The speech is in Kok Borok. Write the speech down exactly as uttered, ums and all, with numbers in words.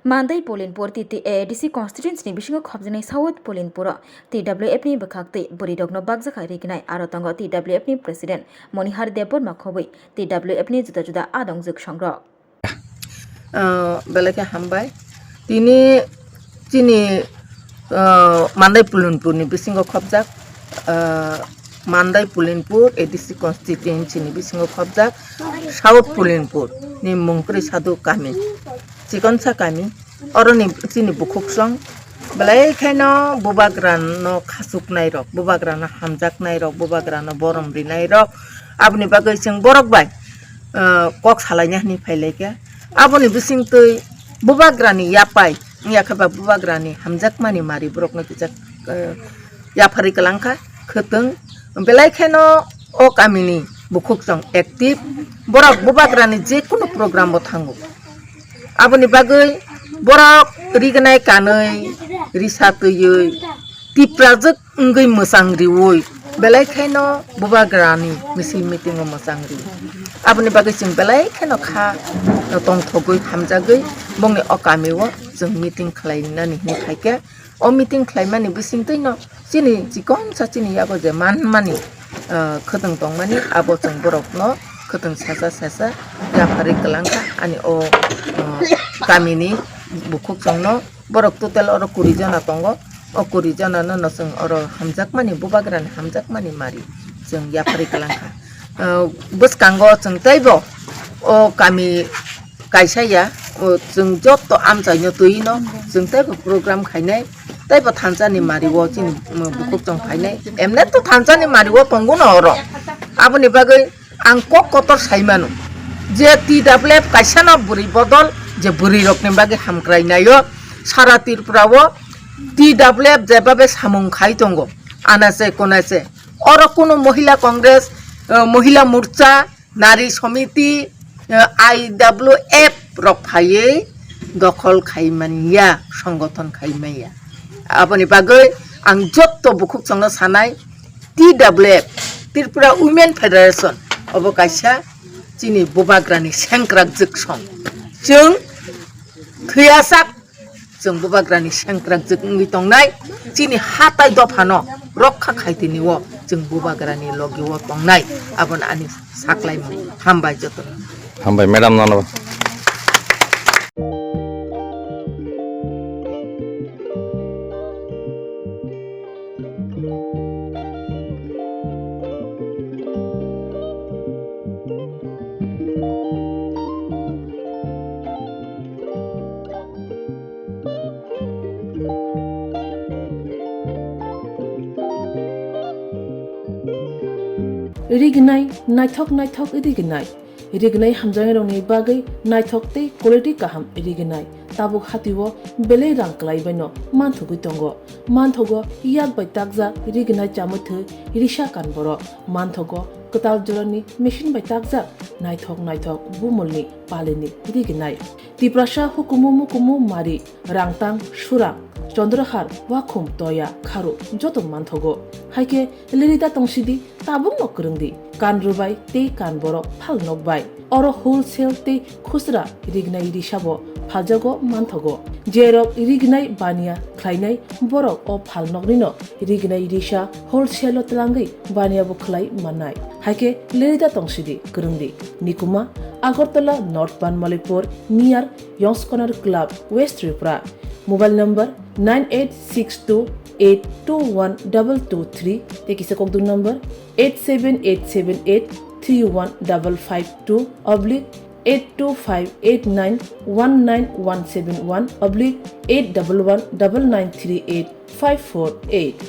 Mandai Polinpur T T A D C constituency ni bisingo khopjaknai South Polinpuro T W F ni bwkhak twi bwrwi rokno bakjakha rignai aro tongo T W F ni president Monihar Debbarma khobwi T W F ni juda juda adongjwk songrok. Ah, belai khe hambai. Tini chini, ah, Mandai Polinpur ni bisingo khopjak, ah, Mandai Polinpur A D C constituency ni bisingo khopjak South Polinpur ni Mungkri Sadhu kami, chikonsa kami. Oroni chini bukhuksong belai kheno bubagrano khachuknairok, bubagrano hamjaknairok, bubagrano borom rinairok. Aboni bagwi chwng borok bai, ah, kok salaina hwnwi phailaikha. Aboni bisingtwi bubagrani yapai, wngya khe ba bubagrani hamjakmani mari borokno kisa, ah, yapharwi kwlangkha, khwtwng. Belai kheno o kamini bukhuksong active, borok bubagrani jekunu program o thango. Aboni bagwi borok rignai kanwi, risa twiwi, tiprajwk wngwi mwchang riwi, belai kheno bubagrani misil meeting o mwchang riwi. Aboni bagwi chwng belai kheno kha tongthogwi hamjagwi bongni o kami o chwng meeting khlainani hinwi phaikhe. O meeting khlaimani bisingtwino chini chikonsa chini yago je manmani, ah, khwtwng tongmani, abo chwng borokno khwtwng sesa sesa yapharwi kwlangkha ani o, ah, kamini bukhuksongno. Borok total oro kuri jona tongo. O kuri jonano no chwng oro hamjakmani, bubagrani hamjakmani mari chwng yapharwi kwlangkha. Ah, bwskango chwng teibo o kami kaisa ya, o chwng joto amchaino twi no chwng teibo program khainai, teibo thansa ni mari o chini, um, bukhuk chwng phainai. Emne to thansa ni mari o tongo no oro. Aboni bagwi ang kok kotor sai mano je T W F kaisa no bwrwi bodol je bwrwi rok ni bagwi hamkrai naio sara Tripura o T W F jebabe samung khai tongo anase konase. Oro kuno Mohila Congress, eh, Mohila Morcha, Nari Samiti, eh, I W F rok phaiwi dokhol khai manya, songgothon khai manya. Aboni bagwi ang jotto bukhuksongno sanai, T W F, Tripura Women Federation, obo kaisa chini bubagrani sengkrakjwk song. Chwng thwiyasak, chwng bubagrani sengkrakjwk wngwi tongnai, chini ha tai dophano rokha khaitini o chwng bubagrani logi o tongnai, abono ani saklaimung. Hambai jotono. Hambai madam nono. Rignai, naithok naithok rignai. Rignai hamjaknairokni bagwi naithok tei quality kaham rignai. Tabuk hatio belai rang kwlaibaino manthogwi tongo. Manthogo yak bai takjak rignai chamwi thwi risa kan borok. Manthogo kwtal jorani machine bai takjak naithok naithok bumulni palini rignai. Tiprasa hukumu mukumu mari, rangtang, surang, chondrohar, wakhum, toya, kharu joto manthogo. Haikhe lirida tongsidi, tabukno kwrwngdi. Kan rwbai tei kan borok phal nokbai. Oro wholesale tei khusra rignai risabo phaljago manthogo. Jerok rignai baniya khlainai borok o phal noknino rignai risa wholesale o twlangwi baniya bo khlai mannai. Haikhe lirida tongsidi, kwrwngdi. Nikuma, Agartala North Banmalipur, near Yongs Corner Club, West Tripura. Mobile number nine eight six two eight two one double two three, tei kisa kokduk number eight seven eight seven eight three one double five two oblique eight two five eight nine one nine one seven one oblique eight double one double nine three eight five four eight.